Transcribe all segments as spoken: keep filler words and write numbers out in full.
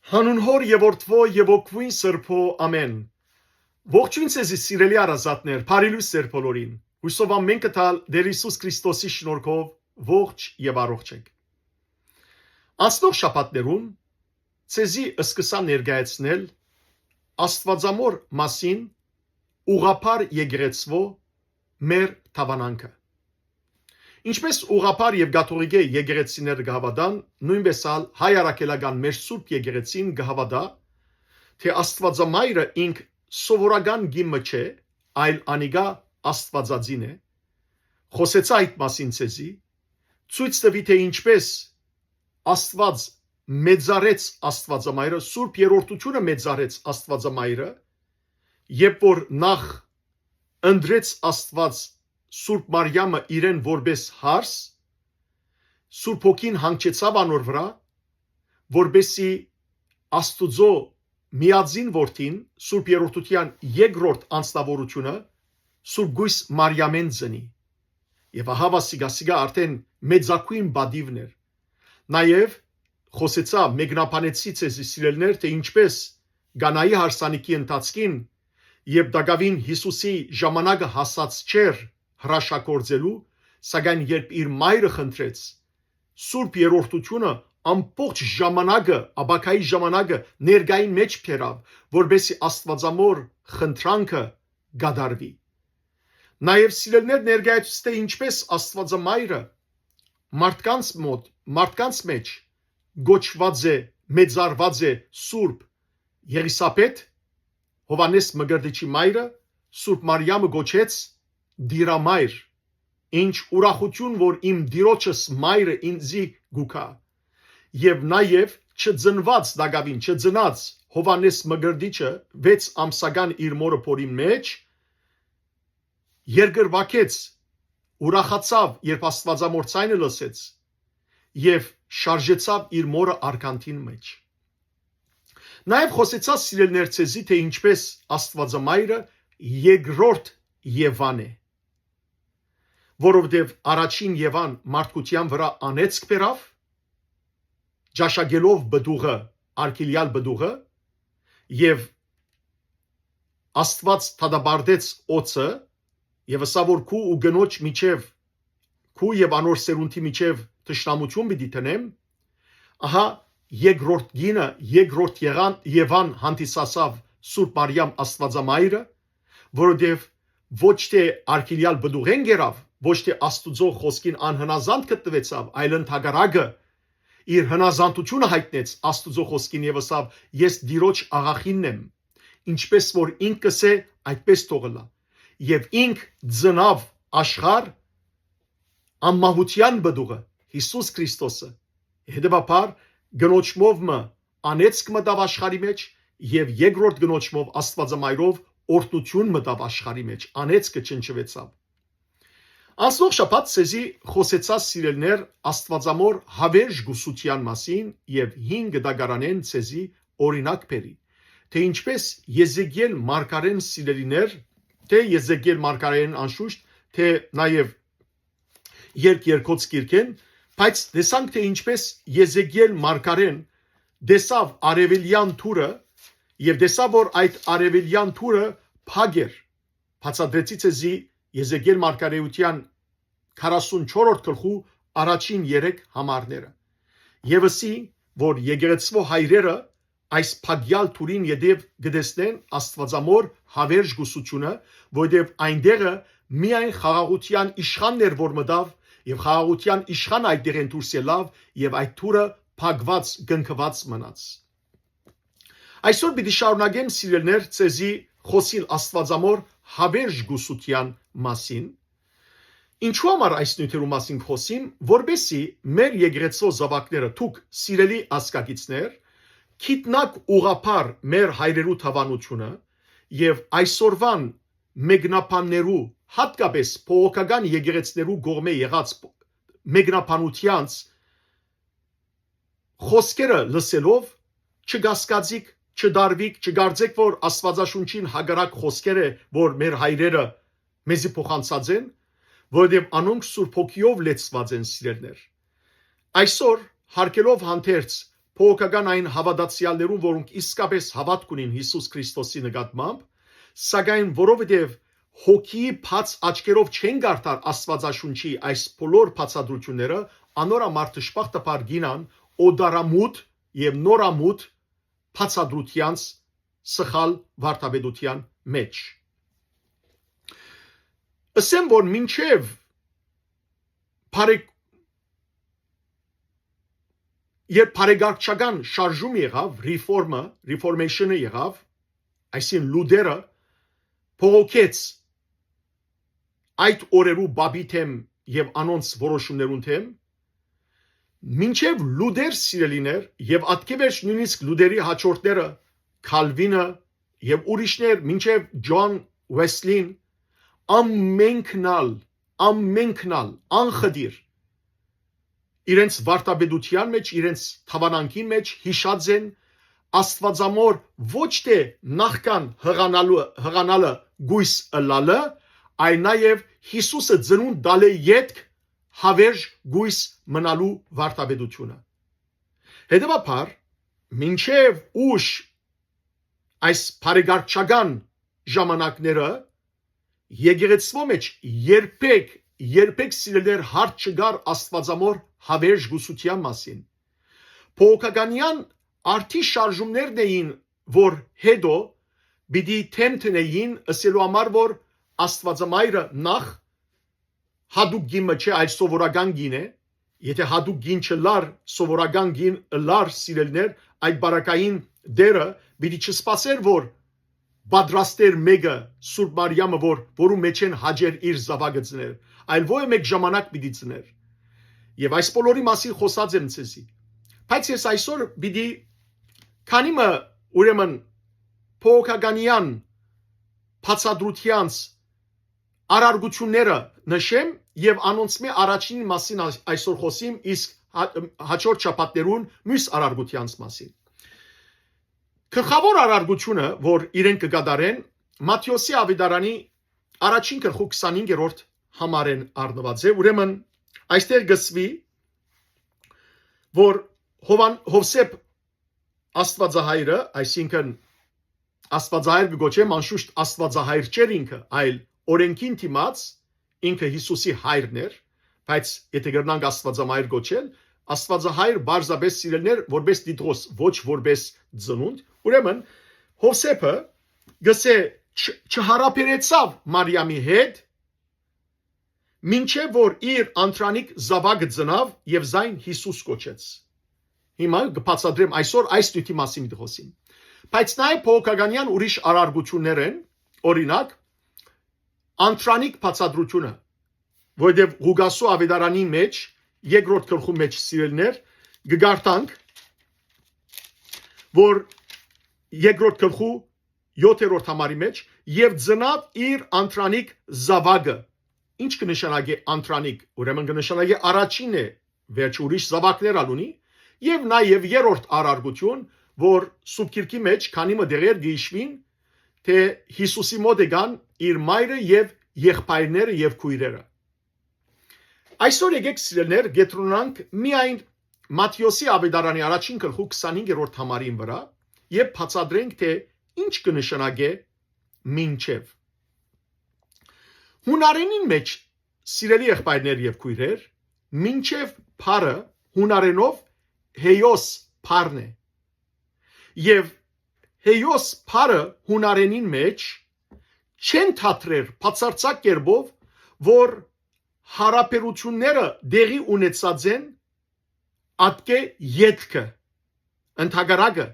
Հանուն Հօր եւ Որդւոյ եւ Հոգւոյն Սրբոյ, ամէն։ Ողջոյն ձեզի, սիրելի հարազատներ, բարի լոյս ձեր բոլորին։ Յուսով ամէն կը տալ Տէր Յիսուս Քրիստոսի շնորհքով ողջ եւ առողջ եք։ Անցնող շաբաթներուն ձեզի սկսա ներկայացնել Աստուածամոր մասին ուղղափառ եկեղեցւոյ մեր դաւանանքը։ Ինչպես ուղղափառ եւ կաթողիկէ եկեղեցիները կը հաւատան, նոյնպէս ալ հայ առաքելական մեր Սուրբ Եկեղեցին կը հաւատայ, թէ Աստուածամայրը ինք սովորական կին մը չէ, այլ անիկա Աստուածածին է։ Խօսեցայ այդ մասին ձեզի, ցոյց տուի, թէ ինչպես Աստուած մեծարեց Աստուածամայրը, Սուրբ Երրորդութիւնը մեծարեց Աստուածամայրը, երբ որ նախ ընտրեց Աստուած Սուրբ Մարիամը իրեն որպէս հարս, Սուրբ Հոգին հանգչեցաւ անոր վրայ, որպէսզի Աստուծոյ միածին որդին, Սուրբ Երրորդութեան երկրորդ անձնաւորութիւնը, Սուրբ Կոյս Մարիամէն ծնի։ Եւ ահա վասիկա, սիկա արդէն մեծագոյն պատիվն էր։ Նաեւ խօսեցայ, մեկնաբանեցի ձեզի, սիրելիներ, թէ ինչպես Կանայի հարսանիքի ընթացքին, երբ տակաւին Յիսուսի ժամանակը հասած չէր հրաշագործելու, սակայն երբ իր մայրը խնդրեց, Սուրբ Երրորդութիւնը ամբողջ ժամանակը, ապագայի ժամանակը ներկային մէջ բերաւ, որպէսզի Աստուածամոր խնդրանքը կատարուի։ Նաեւ, սիրելիներ, ներկայացուց, թէ ինչպես Աստուածամայրը մարդկանց մոտ, մարդկանց մէջ կոչուած է, մեծարուած է Սուրբ Եղիսաբեթ, Յովհաննէս Մկրտիչի մայրը, Սուրբ Մարիամը կոչեց Տիրամայր։ Ինչ ուրախութիւն, որ իմ Տիրոջս մայրը ինծի կու գայ։ Եւ նաեւ չծնուած, տակաւին չծնած Յովհաննէս Մկրտիչը վեց ամսական իր մօրը փորին մէջ, երկրվագեց, ուրախացաւ, երբ Աստուածամոր ձայնը լսեց, եւ շարժեցաւ իր մօրը արկանդին մէջ։ Նաեւ խօսեցայ, սիրելիներ, ձեզի, թէ ինչպես Աստուածամայրը երկրորդ Եվան է, որովհետեւ առաջին Եվան մարդկութեան վրայ անեծք բերաւ, ճաշակելով պտուղը, արգիլեալ պտուղը, եւ Աստուած դատապարտեց օծը եւ ըսաւ, որ քու ու կնոջ միջեւ, քու եւ անոր սերունդի միջեւ թշնամութիւն պիտի դնեմ, ահա երկրորդ կինը, երկրորդ եղան, Եվան հանդիսացաւ Սուրբ Մարիամ Աստուածամայրը, որովհետեւ ոչ թէ արգիլեալ պտուղէն կերաւ, ոչ թէ Աստուծոյ խօսքին անհնազանդ գտնուեցաւ, այլ ընդհակառակը, իր հնազանդութիւնը յայտնեց Աստուծոյ խօսքին եւ ըսաւ. «Ես Տիրոջ աղախինն եմ, ինչպես որ ինք կ'ըսէ, այդպես թող ըլլայ»։ Եւ ինք ծնաւ աշխարհ անմահութեան պտուղը, Յիսուս Քրիստոսը։ Հետեւաբար, կնոջմով մը անեծք մտաւ աշխարհի մէջ եւ երկրորդ կնոջմով, Աստուածամայրով, օրհնութիւն մտաւ աշխարհի մէջ, անեծքը ջնջուեցաւ։ Անցնող շաբաթ ձեզի խօսեցայ, սիրելիներ, Աստուածամոր Յաւերժ Կուսութեան մասին եւ հին կտակարանէն ձեզի օրինակ բերի, թէ ինչպես Եզեկիել մարգարէն, սիրելիներ, թէ Եզեկիել մարգարէն անշուշտ, թէ նաեւ Երկ Երկոց գիրքէն, բայց տեսանք, թէ ինչպես Եզեկիել մարգարէն տեսաւ արեւելեան դուռը եւ տեսաւ, որ այդ արեւելեան դուռը փակ էր։ Բացատրեցի ձեզի Եզեկիել մարգարէութեան քառասունչորրորդ գլխու առաջին երեք համարները։ Եւսի, որ եկեղեցւոյ հայրերը այս փակեալ դուռին ետեւ կը տեսնեն Աստուածամոր Յաւերժ Կուսութիւնը, որովհետեւ այնտեղը միայն խաղաղութեան իշխանն էր, որ մտաւ, եւ խաղաղութեան իշխանը այդտեղէն դուրս ելաւ, եւ այդ դուռը փակուած, կնքուած մնաց։ Այսօր պիտի շարունակեմ, սիրելիներ, ձեզի խօսիլ Աստուածամոր Յաւերժ Կուսութեան մասին։ Ինչու համար այս նիւթերու մասին կ'խօսիմ, որպէսզի մեր եկեղեցւոյ զաւակները, դուք, սիրելի ազգակիցներ, գիտնաք ուղղափառ մեր հայրերու դաւանութիւնը եւ այսօրուան մեկնաբաններու, յատկապես բողոքական եկեղեցիներու կողմէ եղած մեկնաբանութեանց խօսքերը լսելով, չկասկածիք, չդարվիք, չկարծէք, որ Աստուածաշունչին հակառակ խօսքեր է, որ մեր հայրերը մեզի փոխանցած են, որովհետեւ անոնք Սուրբ Հոգիով լեցուած են, սիրելիներ։ Այսօր, հարգելով հանդերձ բողոքական այն հաւատացեալներուն, որոնք իսկապէս հաւատք ունին Յիսուս Քրիստոսի նկատմամբ, սակայն որովհետեւ հոգիի բաց աչքերով չեն կարդար Աստուածաշունչի այս բոլոր բացատրությունները, անոր համար դժբախտաբար կ'իյնան օտարամուտ եւ նորամուտ բացատրութեանց սխալ վարդապետութեան մէջ։ Ըսեմ, որ մինչեւ բարեկ-, երբ բարեկարգչական շարժում եղաւ, ռեֆորմը, Reformation-ը եղաւ, այսինքն Լուտերը բողոքեց այդ օրերու պապի դէմ եւ անոնց որոշումներուն դէմ, մինչեւ Լուտեր, սիրելիներ, եւ ատկեվերջ նոյնիսկ Լուտերի հաջորդները, Քալվինը եւ ուրիշներ, մինչեւ Ջոն Ուեսլին, ամենքն ալ, ամենքն ալ անխտիր իրենց վարդապետութեան մէջ, իրենց դաւանանքին մէջ յիշած են Աստուածամոր ոչ թէ նախքան յղանալու, յղանալը, կոյս ըլլալը, այլ նաեւ Յիսուսը ծնունդ տալէ ետք, հաւերժ կոյս մնալու վարդապետութիւնը։ Հետեւաբար, մինչեւ ուշ այս բարեկարգչական ժամանակները, եկեղեցւոյ մէջ երբեք, երբեք, սիրելիներ, հարց չկար Աստուածամոր հաւերժ կուսութեան մասին։ Բողոքականեան արդի շարժումներն էին, որ հետո պիտի դէմ դնէին, ըսելու համար, որ Աստուածամայրը նախ յատուկ կին մը չէ, այլ սովորական կին է։ Եթե յատուկ կին չըլլար, սովորական կին ըլլար, սիրելիներ, այդ պարագային Տէրը պիտի չսպասէր, որ պատրաստէր մէկը, Սուրբ Մարիամը, որ, որու մէջէն հաճեր իր զաւակը ծներ, այլ ոյ մէկ ժամանակ պիտի ծներ։ Եւ այս բոլորի մասին խօսած եմ ձեզի։ Բայց ես այսօր պիտի քանի մը, ուրեմն, բողոքականեան բացատրութեանց արարգութիւնները նշեմ եւ անոնցմէ առաջինին մասին այս-, այսօր խօսիմ, իսկ հա-, հաջորդ շաբաթներուն միւս արարգութեանց մասին։ Գլխաւոր արարգութիւնը, որ իրենք կը կատարեն, Մատթէոսի աւետարանի առաջին գլխու քսանհինգերորդ համարէն առնուած է, ուրեմն այստեղ կ'ըսուի, որ Հովան-, Յովսէփ Աստուածահայրը, այսինքն Աստուածահայր կը կոչեմ, անշուշտ Աստուածահայր չէր ինքը, այլ օրէնքին դիմաց ինքը Յիսուսի հայրն էր, բայց եթե կրնանք Աստուածամայր կոչել, Աստուածահայր պարզապէս, սիրելիներ, որպէս տիտղոս, ոչ որպէս ծնունդ, ուրեմն Յովսէփը գսէ չ-, չհարաբերեցաւ Մարիամի հետ, մինչեւ որ իր անդրանիկ զաւակը ծնաւ եւ զայն Յիսուս կոչեց։ Հիմա կը բացատրեմ այսօր այս նիւթի մասին պիտի խօսիմ։ Բայց նաեւ բողոքականեան ուրիշ արարգութիւններ են, օրինակ, անդրանիկ բացատրութիւնը, որովհետեւ Ղուկասու աւետարանի մէջ, երկրորդ գլխու մէջ, սիրելիներ, կը կարդանք, որ երկրորդ գլխու յոթերորդ համարի մէջ, "Եւ ծնաւ իր անդրանիկ զաւակը"։ Ինչ կը նշանակէ անդրանիկ, ուրեմն կը նշանակէ առաջինն է, վերջ ուրիշ զաւակներ ալ ունի, եւ նաեւ երրորդ արարգութիւն, որ Սուրբ Գիրքի մէջ քանի մը դեղեր կը յիշուին, թէ Յիսուսի մօտ եկան իր մայրը եւ եղբայրները եւ քոյրերը։ Այսօր եկեք, սիրելիներ, կեդրոնանք միայն Մատթէոսի աւետարանի առաջին գլխու քսանհինգերորդ համարին վրայ եւ բացատրենք, թէ ինչ կը նշանակէ մինչեւ։ Յունարէնին մէջ, սիրելի եղբայրներ եւ քոյրեր, մինչեւ բառը յունարէնով հեոս բառն է։ Եւ հեոս բառը յունարէնին մէջ չեն թատրեր բացարձակ կերպով, որ հարաբերությունները տեղի ունեցած են ատկէ ետքը, ընդհակառակը,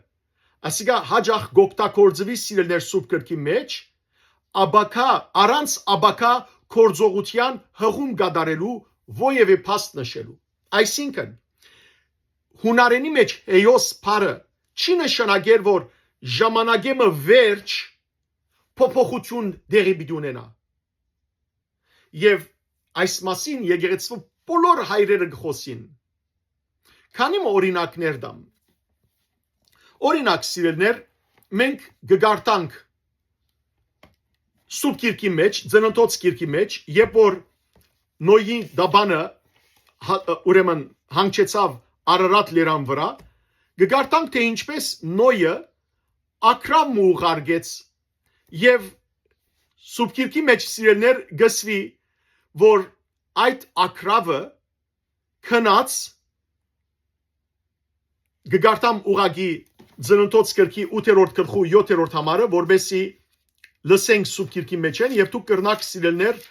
ասիկա հաճախ կօգտագործուի, սիրելիներ, Սուրբ Գրքի մէջ, ապագայ, առանց ապագայ գործողութեան հղում կատարելու, որեւէ փաստ նշելու։ Այսինքն, յունարէնի մէջ հեոս բառը չի նշանակեր, որ ժամանակէ մը վերջ փոփոխութիւն տեղի պիտի ունենայ։ Եւ այս մասին եկեղեցու բոլոր հայրերը կը խօսին։ Քանի մը օրինակներ տամ։ Օրինակ, սիրելիներ, մենք կը կարդանք Սուրբ Գիրքի մէջ, Ծննդոց Գիրքի մէջ, երբ որ Նոյի դաբանը հա-, ուրեմն հանգչեցաւ Արարատ լերան վրայ, կը կարդանք, թէ ինչպէս Նոյը ակրաւ մը ուղարկեց, եւ Սուրբ Գիրքի մէջ, սիրելիներ, կ'ըսուի, որ այդ ակրավը գնաց, կը կարդամ ուղղակի Ծննդոց գրքի ութերորդ գլխու յոթերորդ համարը, որպեսզի լսենք Սուրբ Գիրքի մէջէն, եւ դուք կրնաք, սիրելիներ,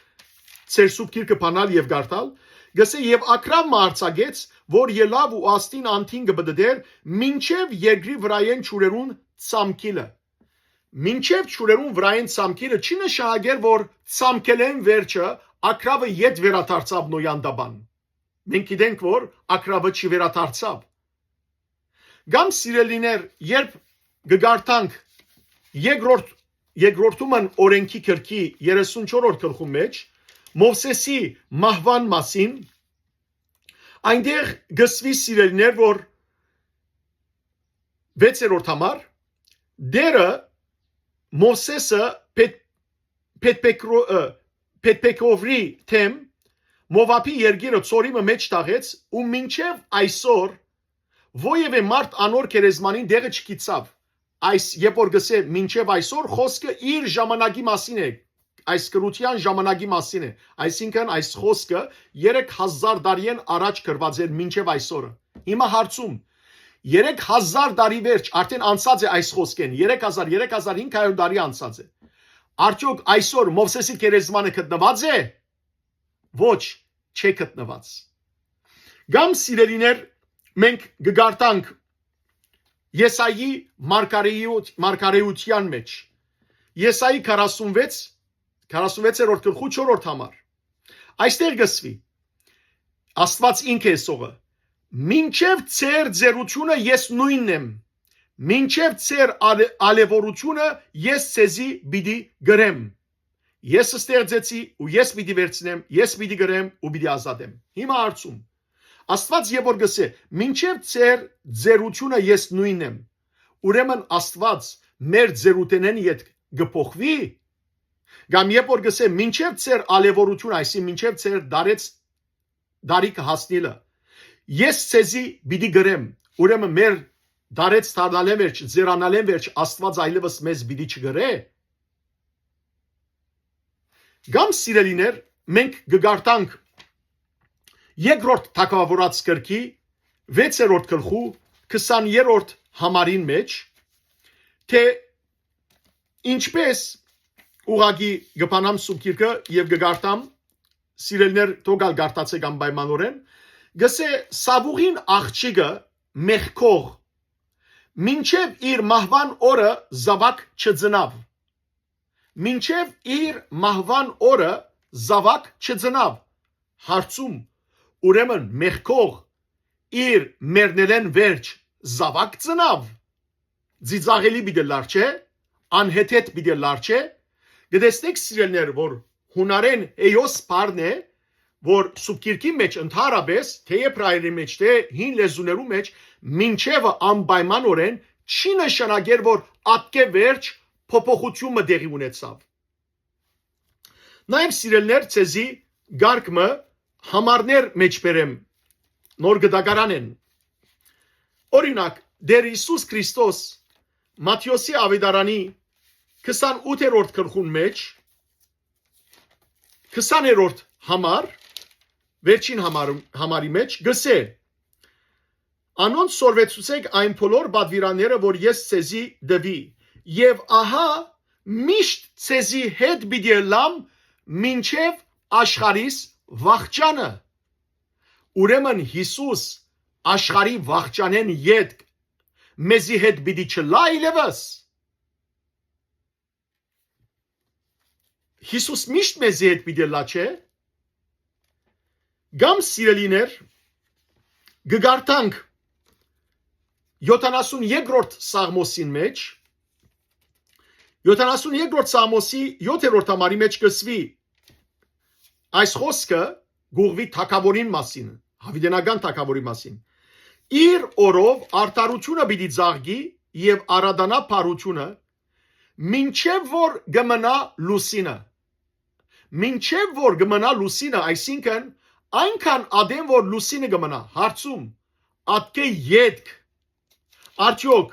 ձեր Սուրբ Գիրքը բանալ եւ կարդալ։ Կ'ըսէ. «Եւ ակրաւ մը արձակեց, որ ելաւ ու աստին անդին կը պտտէր, մինչեւ երկրի վրայէն ջուրերուն ցամքիլը»։ Մինչեւ ջուրերուն վրայէն ցամքիլը չի նշանակեր, որ ցամքելէն վերջը ակրավը ետ վերադարձաւ Նոյան տապան։ Մենք գիտենք, որ ակրավը չի վերադարձաւ։ Կամ, սիրելիներ, երբ կը կարդանք երկրորդ, երկրորդումն օրենքի գրքի երեսունչորդ գլխու մէջ, Մովսէսի մահուան մասին, այնտեղ կ'ըսուի, սիրելիներ, որ վեցերորդ համար, Տէրը Մովսէսը Փեթ-, Փեթփեկրո-, ը, Փեթփեկովրի թեմ Մովաբի երկիրը ծորի մը մէջ թաղեց ու մինչեւ այսօր ովեւէ մարդ անոր գերեզմանին տեղը չգիցաւ։ Այս, երբ որ կ'ըսէ մինչեւ այսօր, խօսքը իր ժամանակի մասին է, այս գրութեան ժամանակի մասին է, այսինքն այս խօսքը երեք հազար տարիէն առաջ գրուած էր մինչեւ այսօրը։ Հիմա հարցում, երեք հազար տարի վերջ արդէն անցած է այս խօսքէն, երեք հազար, երեք հազար հինգ հարիւր տարի անցած է։ Արդեօք այսօր Մովսէսի գերեզմանը գտնուած է։ Ոչ, չէ գտնուած։ Կամ, սիրելիներ, մենք կը կարդանք Եսայի մարգարեութ-, մարգարեութեան մէջ, Եսայի քառասունվեց, քառասունվեցերորդ գլխու չորրորդ համար։ Այստեղ կ'ըսուի, Աստուած ինքը է սողը. «Մինչեւ ձեր ձեռութիւնը ես նոյնն եմ, մինչեւ ձեր ալե-, ալեւորութիւնը ես ձեզի պիտի կրեմ։ Ես ստեղծեցի ու ես պիտի վերցնեմ, ես պիտի կրեմ ու պիտի ազատեմ»։ Հիմա հարցում, Աստուած երբ որ կ'ըսէ, «Մինչեւ ձեր ձեռութիւնը ես նոյնն եմ», ուրեմն Աստուած մեր ձեռութենէն ետք կը փոխուի՞։ Կամ երբ որ կ'ըսէ, «Մինչեւ ձեր ալեւորութիւնը», այսինքն մինչեւ ձեր դարեց, դարիքը հասնիլը, «ես ձեզի պիտի կրեմ», ուրեմն մեր դարեց դառնալէն վերջ, ձեռանալէն վերջ Աստուած այլեւս մեզ պիտի չկրէ՞։ Կամ, սիրելիներ, մենք կը կարդանք երկրորդ թագաւորաց գրքի վեցերորդ գլխու քսաներորդ համարին մէջ, թէ ինչպէս, ուղղակի կը բանամ Սուրբ Գիրքը եւ կը կարդամ, սիրելիներ, թող ալ կարդացէք անպայմանօրէն, կ'ըսէ. «Սաւուղին աղջիկը մեղքող, մինչեւ իր մահուան օրը զաւակ չծնաւ»։ Մինչեւ իր մահուան օրը զաւակ չծնաւ։ Հարցում, ուրեմն մեղքող իր մեռնելէն վերջ զաւակ ծնաւ։ Ծիծաղելի պիտի լար, չէ՞, անհեթեթ պիտի լար, չէ՞։ Կը տեսնէք, սիրելիներ, որ յունարէն էոս բառն է, որ Սուրբ Գիրքի մէջ ընդհանրապես, թէ Եբրայերի մէջ, թէ հին լեզուներու մէջ, մինչեւը անպայմանօրէն չի նշանակեր, որ ատկէ վերջ փոփոխութիւն մը տեղի ունեցաւ։ Նաեւ, սիրելիներ, ձեզի կարգ մը համարներ մէջ բերեմ, Նոր Գտակարանէն։ Օրինակ, Տէր Յիսուս Քրիստոս Մատթէոսի աւետարանի քսանութերորդ գլխուն մէջ, քսաներորդ համար, վերջին համար, համարի մէջ, կ'ըսէ. «Անոնց սորվեցուցէք այն բոլոր պատուիրանները, որ ես ձեզի տուի, եւ ահա միշտ ձեզի հետ պիտի ըլլամ մինչեւ աշխարհիս վախճանը»։ Ուրեմն Յիսուս աշխարհի վախճանէն ետք մեզի հետ պիտի չըլլա՞ այլեւս։ Յիսուս միշտ մեզի հետ պիտի ըլլայ, չէ՞։ Կամ, սիրելիներ, կը կարդանք յոթանասուն երկրորդ Սաղմոսին մէջ, յոթանասուն երկրորդ Սաղմոսի յոթերորդ համարի մէջ կ'ըսուի, այս խօսքը կ'ուղղուի թագաւորին մասին, յաւիտենական թագաւորի մասին։ «Իր օրով արդարութիւնը պիտի ծաղկի եւ արատանայ բարութիւնը, մինչեւ որ կը մնայ լուսինը»։ Մինչեւ որ կը մնայ լուսինը, այսինքն, այնքան ատեն որ լուսինը կը մնայ, հարցում, ատկէ ետք, Արդյոք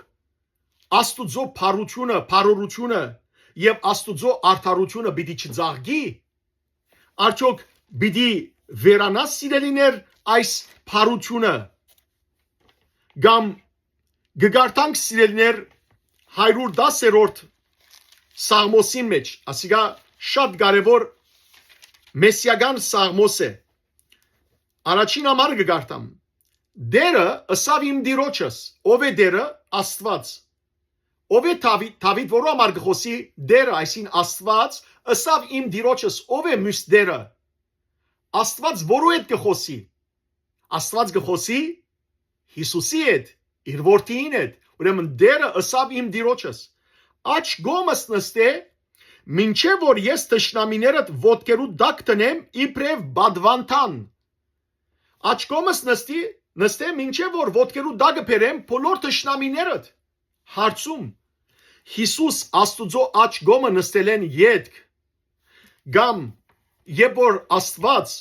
Աստուծոյ փառութիւնը, փառօրութիւնը եւ Աստուծոյ արդարութիւնը պիտի չծաղկի՞։ Արդյոք պիտի վերանա, սիրելիներ, այս փառութիւնը, կամ կը կարդանք, սիրելիներ, հարիւր տասերորդ Սաղմոսին մէջ, ասիկա շատ կարեւոր մեսիական Սաղմոս է։ Առաջին համար կը կարդամ. «Տէրը ըսաւ իմ Տիրոջս»։ Ո՞վ է Տէրը? Աստուած։ Ո՞վ է Դաւիթ, Դաւիթ որու համար կը խօսի? Տէրը, այսինքն Աստուած, ըսաւ իմ Տիրոջս։ Ո՞վ է միւս Տէրը? Աստուած որու հետ կը խօսի? Աստուած կը խօսի Յիսուսի հետ, իր որդիին հետ։ Ուրեմն Տէրը ըսաւ իմ Տիրոջս. «Աջ կողմս նստէ, մինչեւ որ ես թշնամիներդ ոտքերու տակ դնեմ իբրեւ պատուանդան»։ Աջ կողմս նստի, նստէ, մինչեւ որ ոտքերու տակը բերեմ բոլոր թշնամիներդ։ Հարցում. Յիսուս Աստուծոյ աջ կողմը նստելէն ետք, կամ երբ որ Աստուած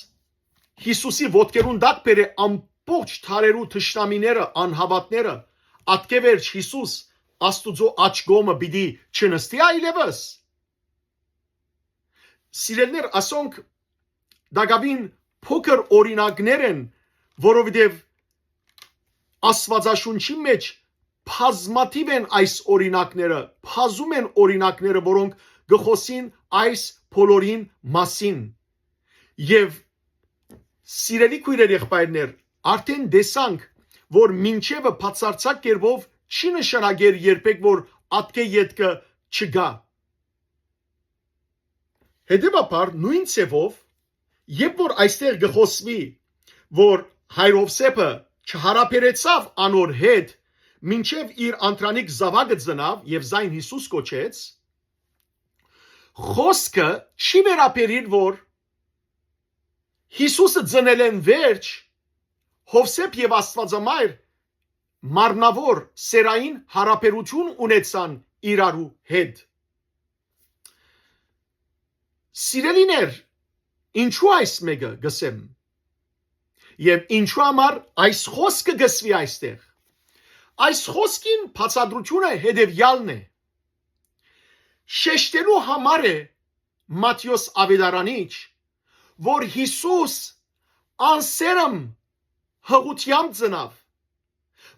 Յիսուսի ոտքերուն տակ բերէ ամբողջ դարերու թշնամիները, անհաւատները, ատկէ վերջ Յիսուս Աստուծոյ աջ կողմը պիտի չնստի այլեւս։ Սիրելիներ, ասոնք տակաւին փոքր օրինակներ են, որովհետեւ Աստուածաշունչի մէջ բազմաթիւ են այս օրինակները, բազում են օրինակները, որոնք կը խօսին այս բոլորին մասին։ Եւ սիրելի քոյրեր, եղբայրներ, արդեն տեսանք, որ մինչեւը բացարձակ կերպով չի նշանակեր երբեք, որ ատկէ ետքը չկայ։ Հետեւաբար, նոյն ձեւով, երբ որ այստեղ կը խօսուի, որ հայր Յովսէփը չհարաբերեցաւ անոր հետ, մինչեւ իր անդրանիկ զաւակը ծնաւ եւ զայն Յիսուս կոչեց, խօսքը չի վերաբերիր, որ Յիսուսը ծնելէն վերջ Յովսէփ եւ Աստուածամայր մարմնաւոր սեռային յարաբերութիւն ունեցան իրարու հետ։ Սիրելիներ, ինչու այս մէկը կ'ըսեմ, եւ ինչու համար այս խօսքը կ'ըսուի այստեղ։ Այս խօսքին բացատրութիւնը հետեւեալն է։ Շեշտելու համար է Մատթէոս աւետարանիչ, որ Յիսուս անսերմ յղութեամբ ծնաւ,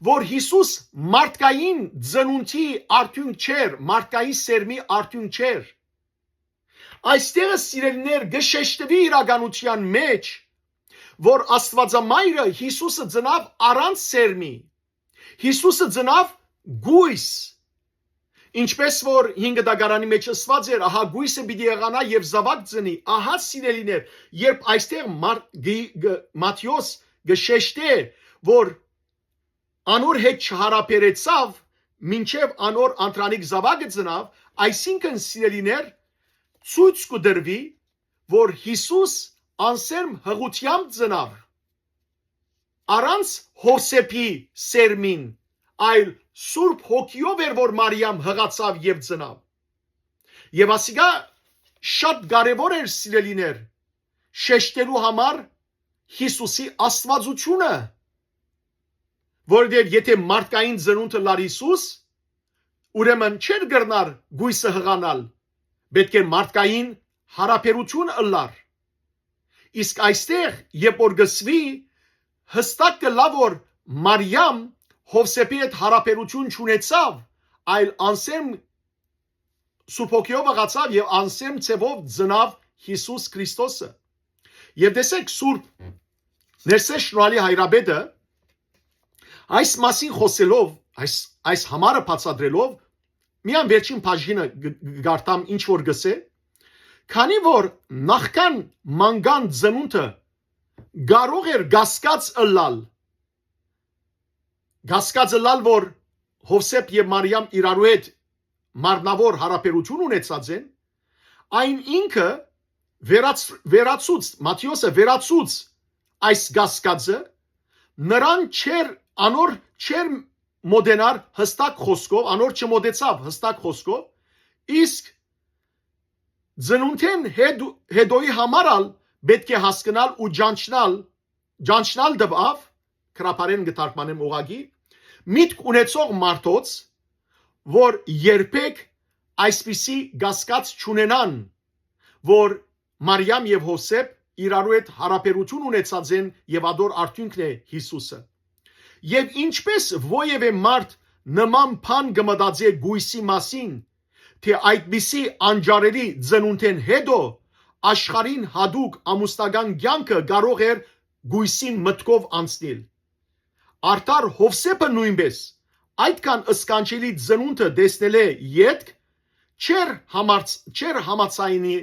որ Յիսուս մարդկային ծնունդի արդիւնք չէր, մարդկային սերմի արդիւնք չէր։ Այստեղ, սիրելիներ, կը շեշտուի իրականութեան մէջ, որ Աստուածամայրը Յիսուսը ծնաւ առանց սերմի, Յիսուսը ծնաւ կոյս, ինչպէս որ հին կտակարանի մէջ ըսուած էր, ահա կոյսը պիտի եղանայ եւ զաւակ ծնի, ահա, սիրելիներ, երբ այստեղ Մար-, գի-, գ-, Մատթէոս կը շեշտէ, որ անոր հետ չհարաբերեցաւ, մինչեւ անոր անդրանիկ զաւակը ծնաւ, այսինքն, սիրելիներ, ցոյց կու տրուի, որ Յիսուս անսերմ յղութեամբ ծնաւ, առանց Յովսէփի սերմին, այլ Սուրբ Հոգիով էր, որ Մարիամ յղացաւ եւ ծնաւ։ Եւ ասիկա շատ կարեւոր էր, սիրելիներ, շեշտելու համար Յիսուսի աստուածութիւնը, որովհետեւ եթէ մարդկային ծնունդ ըլլար Յիսուս, ուրեմն չէր կրնար կոյսը յղանալ, պէտք է մարդկային յարաբերութիւն ըլլար։ Իսկ այստեղ, երբ որ կ'ըսուի, յստակ կ'ըլլայ, որ Մարիամ Յովսէփի հետ յարաբերութիւն չունեցաւ, այլ անսերմ Սուրբ Հոգիով յղացաւ եւ անսերմ ձեւով ծնաւ Յիսուս Քրիստոսը։ Եւ տեսեք, Սուրբ Ներսէ Շնորհալի Հայրապետը այս մասին խօսելով, այս, այս համարը բացատրելով, միան վերջին բաժինը կ-, կ-, կարդամ, ինչ որ կ'ըսէ, քանի որ նախքան մանկան ծնունդը կարող էր կասկած ըլլալ, կասկած ըլլալ, որ Յովսէփ եւ Մարիամ իրարու հետ մարմնաւոր յարաբերութիւն ունեցած են, այն ինքը վերաց-, վերացուց, Մատթէոսը վերացուց այս կասկածը, նրան չէր, անոր չէր մոտենար յստակ խօսքով, անոր չմոտեցաւ յստակ խօսքով, իսկ ծնունդէն հետո, հետոյի համար ալ պէտք է հասկնալ ու ճանչնալ, ճանչնալ տուաւ, գրաբարեն կը թարգմանեմ ուղղակի, Միտք ունեցող մարդոց, որ երբեք այսպիսի կասկած չունենան, որ Մարիամ եւ Յովսէփ իրարու հետ յարաբերութիւն ունեցած են եւ ատոր արդիւնքն է Յիսուսը։ Եւ ինչպէս որեւէ մարդ նման բան կը մտածէ կոյսի մասին, թէ այդպիսի անջարելի ծնունդէն յետոյ աշխարհին յատուկ ամուսնական կեանքը կարող էր կոյսին մտքով անցնիլ։ Արդար Յովսէփը նոյնպէս այդքան սքանչելի ծնունդը տեսնելէ ետք չէր համարց-, չէր համաձայնի-,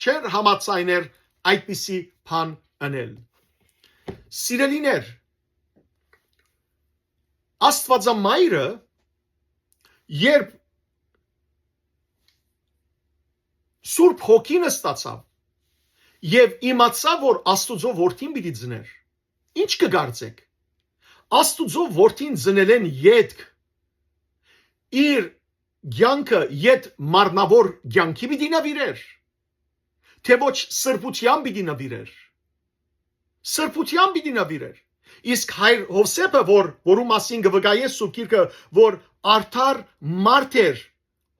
չէր համաձայներ այդպիսի բան ընել։ Սիրելիներ, Աստուածամայրը, երբ Սուրբ Հոգին ստացաւ եւ իմացաւ, որ Աստուծոյ որդին պիտի ծներ, ինչ կը կարծէք։ Աստուծոյ որդին ծնելէն ետք իր կեանքը յետ մարմնաւոր կեանքի պիտի նուիրեր, թէ ոչ սրբութեան պիտի նուիրեր։ Սրբութեան պիտի նուիրեր։ Իսկ հայր Յովսէփը, որ, որու մասին կը վկայէ Սուրբ Գիրքը, որ արդար մարդ էր,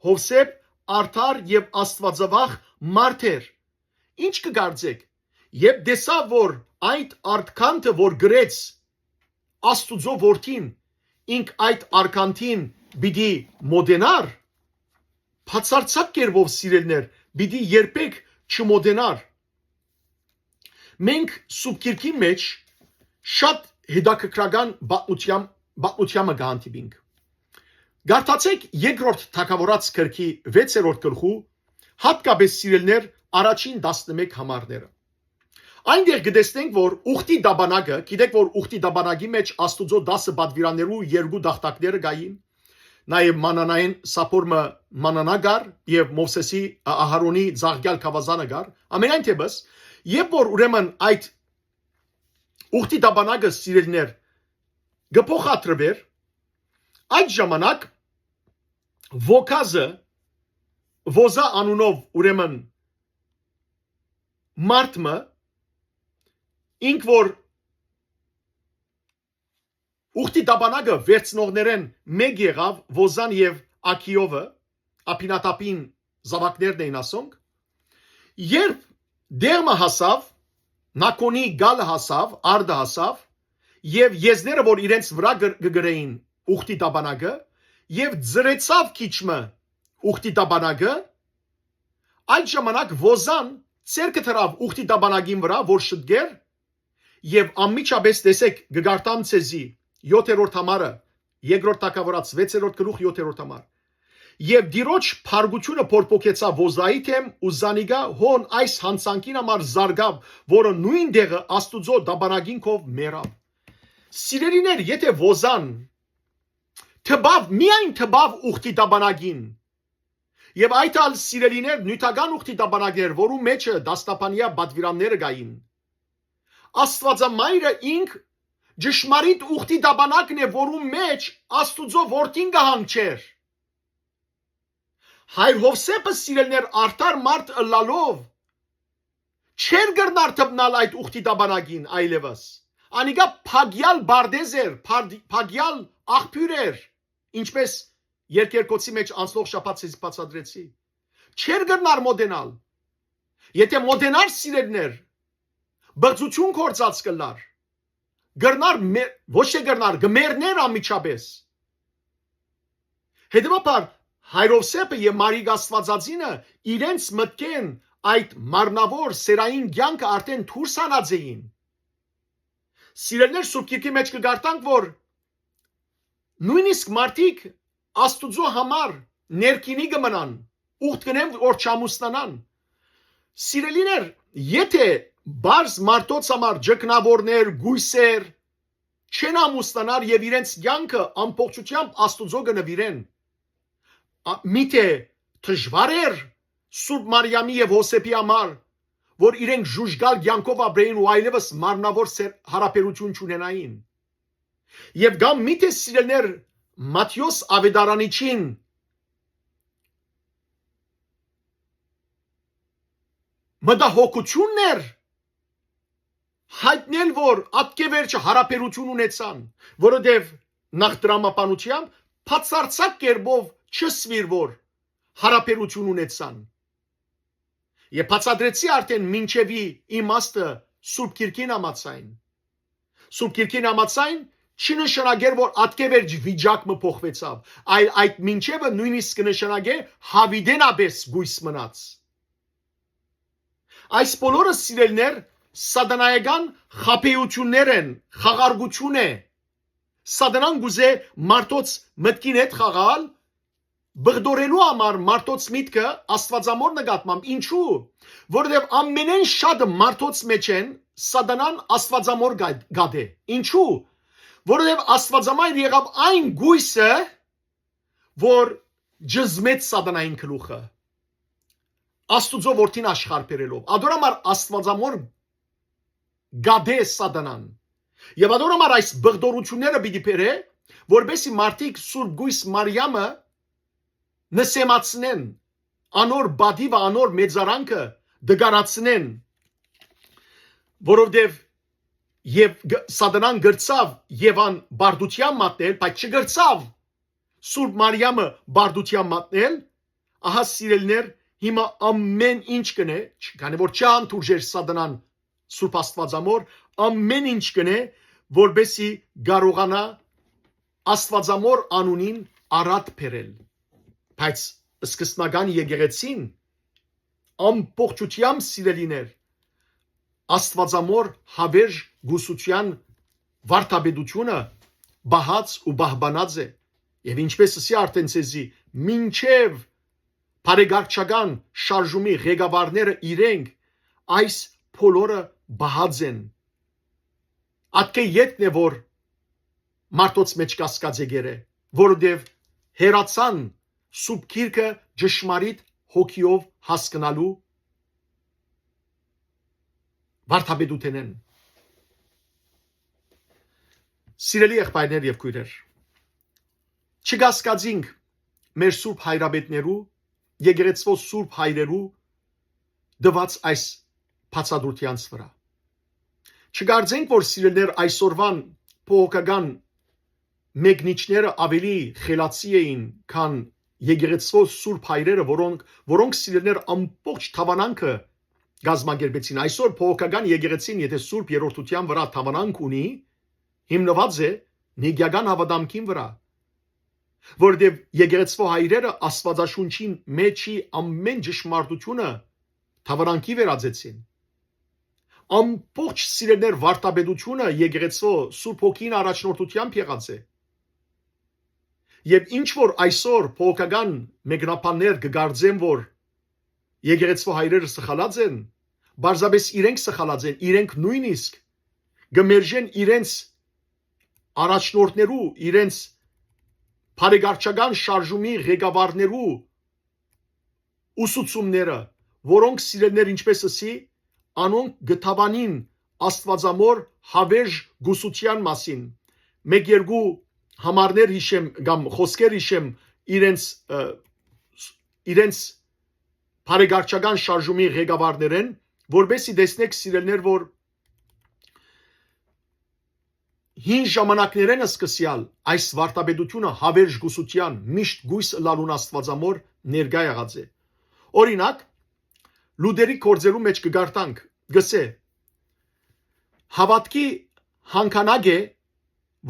Յովսէփ արդար եւ աստուածավախ մարդ էր։ Ինչ կը կարծէք, երբ տեսաւ, որ այդ արտքանքը, որ գրեց Աստուծոյ որդին, ինք այդ արտքանթին պիտի մոտենար, բացարձակ կերպով, սիրելիներ, պիտի երբեք չմոտենար։ Մենք Սուրբ Գիրքին մէջ շատ հետաքրքրական պատմության, պատմության մը կհանդիպինք։ Կարդացէք Երկրորդ Թագաւորաց գրքի վեցերորդ գլխու, հատկապես, սիրելիներ, առաջին տասնմեկ համարները։ Այնտեղ կը տեսնենք, որ ուխտի տապանակը, գիտեք, որ ուխտի տապանակի մէջ Աստուծոյ տասը պատուիրաններու երկու տախտակները կային, նաեւ մանանային սափոր մը մանանա կար եւ Մովսէսի, Ա-, Ահարոնի ծաղկեալ գաւազանը կար։ Ամենայն դեպս, երբ որ ուրեմն այդ ուխտի տապանակը, սիրելիներ, կը փոխադրուէր, այդ ժամանակ Յովքազը, Յովզա անունով, ուրեմն, մարդ մը, ինք որ ուխտի տապանակը վերցնողներէն մէկ եղաւ, Յովզան եւ Աքիովը, Աբինադաբին զաւակներն էին, ասոնք, երբ տեղ մը հասաւ, Նակոնի գալը հասաւ, արդը հասաւ, եւ եզները, որ իրենց վրայ կը, կը կրէին ուխտի տապանակը, եւ ծռեցաւ քիչ մը ուխտի տապանակը, այդ ժամանակ Յովզան ձեռքը դրաւ ուխտի տապանակին վրայ, որ շտկէր, եւ անմիջապէս, տեսէք, կը կարդամ ձեզի, յոթերորդ համարը, Երկրորդ Թագաւորաց վեցերորդ գլուխ, յոթերորդ համար։ Եւ Տիրոջ փառկութիւնը փորփոքեցաւ Յովզայի դէմ ու զանիկա հոն այս յանցանքին համար զարկաւ, որը նոյն տեղը Աստուծոյ տապանակին քով մեռաւ։ Սիրելիներ, եթէ Յովզան տպաւ, միայն տպաւ ուխտի տապանակին, եւ այդ ալ, սիրելիներ, նիւթական ուխտի տապանակ էր, որու մէջը տասնապանեայ պատուիրանները կային։ Աստուածամայրը ինք ճշմարիտ ուխտի տապանակն է, որու մէջ Աստուծոյ որդին կը հանգչէր։ Հայր Յովսէփը, սիրելիներ, արդար մարդ ըլլալով, չէր կրնար դպնալ այդ ուխտի տապանակին այլեւս։ Անիկա փակեալ պարտէզ էր, փար-, փակեալ աղբիւր էր, ինչպես երկերկոցի մէջ անցնող շաբաթ ձեզ բացատրեցի։ Չէր կրնար մոտենալ։ Եթէ մոտենար, սիրելիներ, բղծութիւն գործած կ'ըլլար։ Կրնար մե-, ոչ թէ կրնար, կը մեռնէր անմիջապէս։ Հետեւաբար, Հայր Յովսէփը եւ Մարիկ Աստուածածինը իրենց մտքէն այդ մարմնաւոր սեռային կեանքը արդէն դուրս հանած էին։ Սիրելիներ, Սուրբ Գիրքի մէջ կը կարդանք, որ նոյնիսկ մարդիկ Աստուծոյ համար ներքինի կը մնան, ուխտ կ'ընեն, որ չամուսնանան։ Սիրելիներ, եթէ պարզ մարդոց համար, ջքնաւորներ, կոյսեր, չեն ամուսնանար եւ իրենց կեանքը ամբողջութեամբ Աստուծոյ կը նուիրեն, ա, միթէ դժուար էր Սուրբ Մարիամի եւ Յովսէփի համար, որ իրենք ժուժկալ կեանքով ապրեին ու այլեւս մարմնաւոր սեր-, յարաբերութիւն չունենային։ Եւ կամ միթէ, սիրելիներ, Մատթէոս Աւետարանիչին մտահոգութիւնն էր յայտնել, որ ատկեվերջը յարաբերութիւն ունեցան, որովհետեւ նախ դրամաբանությամբ բացարձակ կերպով չսուիր որ հարաբերություն ունեցան։ Եւ բացատրեցի արդեն մինչեւի իմաստը Սուրբ Գիրքին համաձայն։ Սուրբ Գիրքին համաձայն չի նշանակեր որ ատկե վիճակ մը փոխվեցավ, այլ այդ մինչեւը նույնիսկ կը նշանակե հավիտենապէս գոյս մնաց։ Այս բոլորը, սիրելիներ, սատանայական խաբեություններ են, խաղարկություն է։ Սատանան կուզէ մարդոց մտքին հետ խաղալ, բղդորելու համար մարդոց միտքը Աստուածամոր նկատմամբ։ Ինչու՞։ Որովհետեւ ամենէն շատը մարդոց մեջ են սատանան Աստուածամոր գա-, գատէ։ Ինչու՞։ Որովհետեւ Աստուածամայր եղաւ այն գոյսը, որ ջզմեց սատանային գլուխը, Աստուծոյ որդին աշխարհ բերելով։ Ադոր համար Աստուածամոր գատէ սատանան։ Եւ ադոր համար այս բղդորությունները պիտի բերէ, որպեսզի մարդիկ Սուրբ Գոյս Մարիամը նսեմացնեն, անոր պատիվը, անոր մեծարանքը դգարացնեն, որովհետեւ եւ գ-, սատանան գրցաւ Եվան բարդութեան մատնել, բայց չգրցաւ Սուրբ Մարիամը բարդութեան մատնել, ահա, սիրելիներ, հիմա ամեն ինչ կ'ընէ, չ-, քանի որ չհանդուրժեր սատանան Սուրբ Աստուածամոր, ամեն ինչ կ'ընէ, որպեսզի կարողանայ Աստուածամոր անունին արատ բերել։ Բայց սկզբնական եկեղեցին ամբողջութեամբ, սիրելիներ, Աստուածամոր հավերժ կուսութեան վարդապետությունը պահած ու պահպանած է։ Եւ ինչպես ըսի արդեն ձեզի, մինչեւ բարեկարգչական շարժումի ղեկավարները իրենք այս բոլորը պահած են։ Ատկէ ետն է որ մարդոց մեջ կասկած է գերե, որովհետեւ հեռացան Սուրբ Գիրքը ճշմարիտ հոգիով հասկնալու վարդապետութենէն։ Սիրելի եղբայրներ եւ քոյրեր, չկասկածինք մեր սուրբ հայրապետներու, եկեղեցւոյ սուրբ հայրերու տուած այս բացատրութեանց վրայ։ Չկարծենք որ, սիրելիներ, այսօրուան բողոքական մեկնիչները ավելի խելացի էին, քան եկեղեցւոյ սուրբ հայրերը, որոնք, որոնք, սիրելիներ, ամբողջ դաւանանքը կազմակերպեցին։ Այսօր բողոքական եկեղեցին, եթե Սուրբ Երրորդութեան վրայ դաւանանք ունի, հիմնուած է նիգիական հաւատամքին վրայ, որովհետեւ եկեղեցւոյ հայրերը Աստուածաշունչին մեջի ամեն ճշմարտությունը դաւանանքի վերածեցին։ Ամբողջ, սիրելիներ, վարդապետությունը եկեղեցւոյ Սուրբ Հոգին առաջնորդութեամբ եղած է։ Եւ ինչ որ այսօր բողոքական մեկնաբաններ կը կարծեն որ եկեղեցւոյ հայրերը սխալած են, պարզապէս իրենք սխալած են, իրենք նույնիսկ կը մերժեն իրենց առաջնորդներու, իրենց բարեկարգչական շարժումի ղեկավարներու ուսուցումները, որոնք, սիրելիներ, ինչպես ըսի, անոնք կը դաւանին Աստուածամոր հավերժ կուսութեան մասին։ Մեկ-երկու համարներ յիշեմ կամ խօսքեր յիշեմ իրենց, ը, իրենց բարեկարգչական շարժումի ղեկավարներէն, որպեսզի տեսնէք, սիրելիներ, որ հին ժամանակներէն սկսեալ այս վարդապետությունը հավերժ կուսութեան միշտ գոյս ըլլալուն Աստուածամոր ներկայ եղած է։ Օրինակ, Լուտերի գործերու մեջ կը կարդանք, կ'ըսէ. «Հաւատքի հանգանակ է,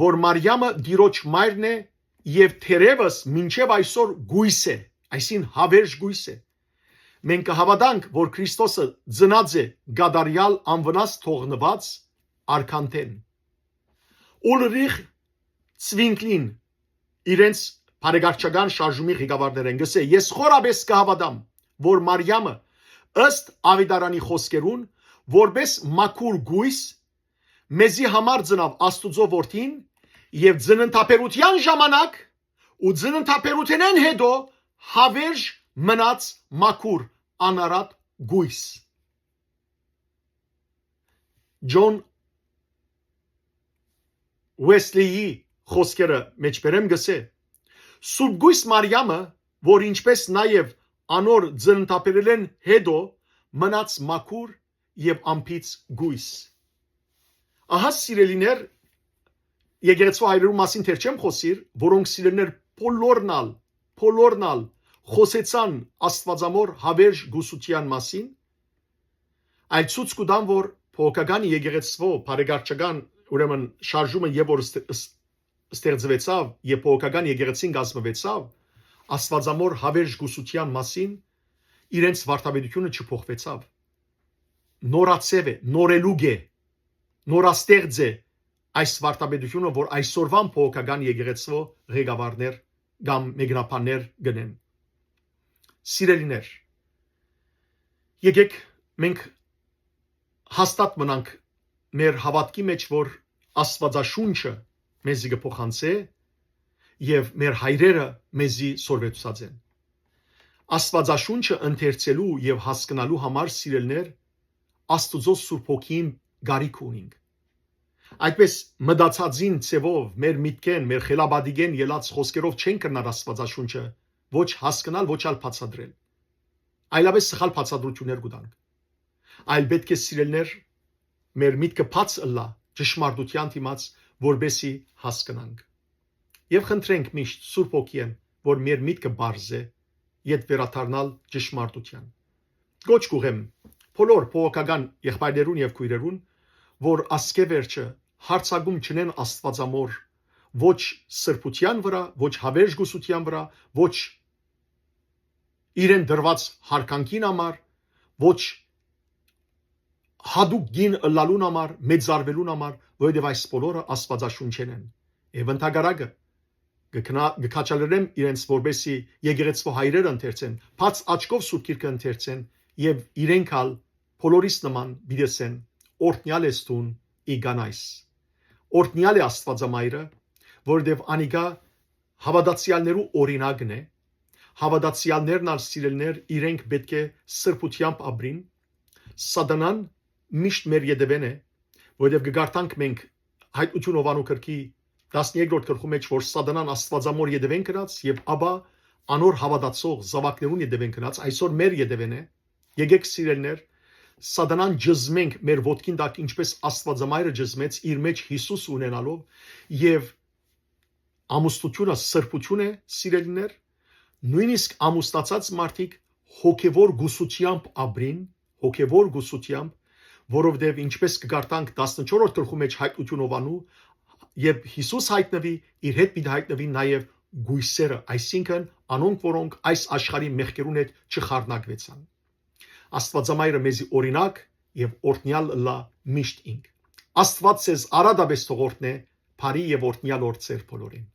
որ Մարիամը Տիրոջ մայրն է եւ թերեւս մինչեւ այսօր գոյս է», այսինքն՝ հավերժ գոյս է։ Մենք կը հաւատանք, որ Քրիստոսը ծնած է կատարեալ անվնաս թողնուած արքանթէն։ Ուլրիխ Ցվինկլին, իրենց բարեկարգչական շարժումի ղեկավարներէն, կ'ըսէ. «Ես խորապէս կը հաւատամ, որ Մարիամը, ըստ Աւետարանի խօսքերուն, որպէս մաքուր գոյս, մեզի համար ծնաւ Աստուծոյ որդին եւ ծննդաբերութեան ժամանակ ու ծննդաբերութենէն յետոյ հավերժ մնաց մաքուր անարատ գոյս»։ Ջոն Ուեսլիի խօսքերը մէջբերեմ, կ'ըսէ. «Սուրբ Գոյս Մարիամը, որ ինչպես նաեւ անոր ծննդաբերելէն յետոյ մնաց մաքուր եւ անբիծ գոյս»։ Ահա, սիրելիներ, եկեղեցու հայրերու մասին դեռ չեմ խօսիր, որոնք սիրելիներ բոլորն ալ, բոլորն ալ խօսեցան Աստուածամոր հավերժ կուսութեան մասին, այլ ցոյց կու տան, որ բողոքական եկեղեցուոյ բարեկարգչական, ուրեմն շարժումը եւ որ ստե-, ս-, ստեղծուեցաւ եւ բողոքական եկեղեցին կազմուեցաւ, Աստուածամոր հավերժ կուսութեան մասին իրենց վարդապետությունը չփոխուեցաւ։ Նորաձեւ է, նորելուկ է, նորաստեղծ է այս վարդապետությունը, որ այսօրուան բողոքական եկեղեցուոյ ղեկավարներ կամ մեկնաբաններ կ'ընեն։ Սիրելիներ, եկեք մենք հաստատ մնանք մեր հաւատքի մէջ, որ Աստուածաշունչը մեզի կը փոխանցէ եւ մեր հայրերը մեզի սորվեցուցած են։ Աստուածաշունչը ընթերցելու եւ հասկնալու համար, սիրելիներ, Աստուծոյ Սուրբ Հոգիին կարիք ունինք։ Այդպէս մտածածին ձեւով մեր միտքէն, մեր խելապատիկէն ելած խօսքերով չենք կրնար Աստուածաշունչը ոչ հասկնալ, ոչ ալ բացատրել։ Այլապէս սխալ բացատրութիւններ կու տանք։ Այլ պէտք է, սիրելիներ, մեր միտքը բաց ըլլայ ճշմարտութեան դիմաց, որպէսզի հասկնանք։ Եւ խնդրենք միշտ Սուրբ Հոգիէն, որ մեր միտքը պարզէ, ետ վերադառնալ ճշմարտութեան։ Կոչ կ'ուղղեմ բոլոր բողոքական եղբայրներուն եւ քոյրերուն, որ ասկէ վերջը յարձակում չընեն Աստուածամոր, ոչ սրբութեան վրայ, ոչ հավերժ կուսութեան վրայ, ոչ իրեն տրուած յարգանքին համար, ոչ յատուկ կին ըլլալուն համար, մեծարուելուն համար, որովհետեւ այս բոլորը Աստուածաշունչէն են։ Եւ ընդհակառակը, կը քնա-, կը քաջալերեմ իրենց, որպէսզի եկեղեցուոյ հայրերը ընթերցեն, բաց աչքով Սուրբ Գիրքը ընթերցեն եւ իրենք ալ բոլորիս նման պիտի ըսեն. «Օրհնեալ ես դուն, ի կանայս»։ Օրհնեալ է Աստուածամայրը, որովհետեւ անիկա հաւատացեալներու օրինակն է։ Հաւատացեալներն ալ, սիրելիներ, իրենք պէտք է սրբութեամբ ապրին։ Սատանան միշտ մեր ետեւէն է, որովհետեւ կը կարդանք մենք Հայտնութիւն Յովհաննու գրքի տասներկրորդ գլխու մէջ, որ Սատանան Աստուածամոր ետեւէն գնաց եւ ապա անոր հաւատացող զաւակներուն ետեւէն գնաց, այսօր մեր ետեւէն է։ Եկեք, սիրելիներ, Սատանան ճզմենք մեր ոտքին տակ, ինչպէս Աստուածամայրը ճզմեց իր մէջ Յիսուս ունենալով եւ ամուսնութիւնը սրբութիւն է, սիրելիներ, նոյնիսկ ամուսնացած մարդիկ հոգեւոր կուսութեամբ ապրին, հոգեւոր կուսութեամբ, որովհետեւ ինչպէս կը կարդանք տասնչորսերորդ գլխու մէջ Հայտնութիւն Յովհաննու, երբ Յիսուս յայտնուի, իր հետ պիտի յայտնուին նաեւ կոյսերը, այսինքն անոնք, որոնք այս աշխարհի մեղքերուն հետ չխառնակուեցան։ Աստուածամայրը մեզի օրինակ եւ օրհնեալ ըլլայ միշտ ինք։ Աստուած ձեզ արատապէս թող օրհնէ, բարի եւ օրհնեալ օր ձեր բոլորին։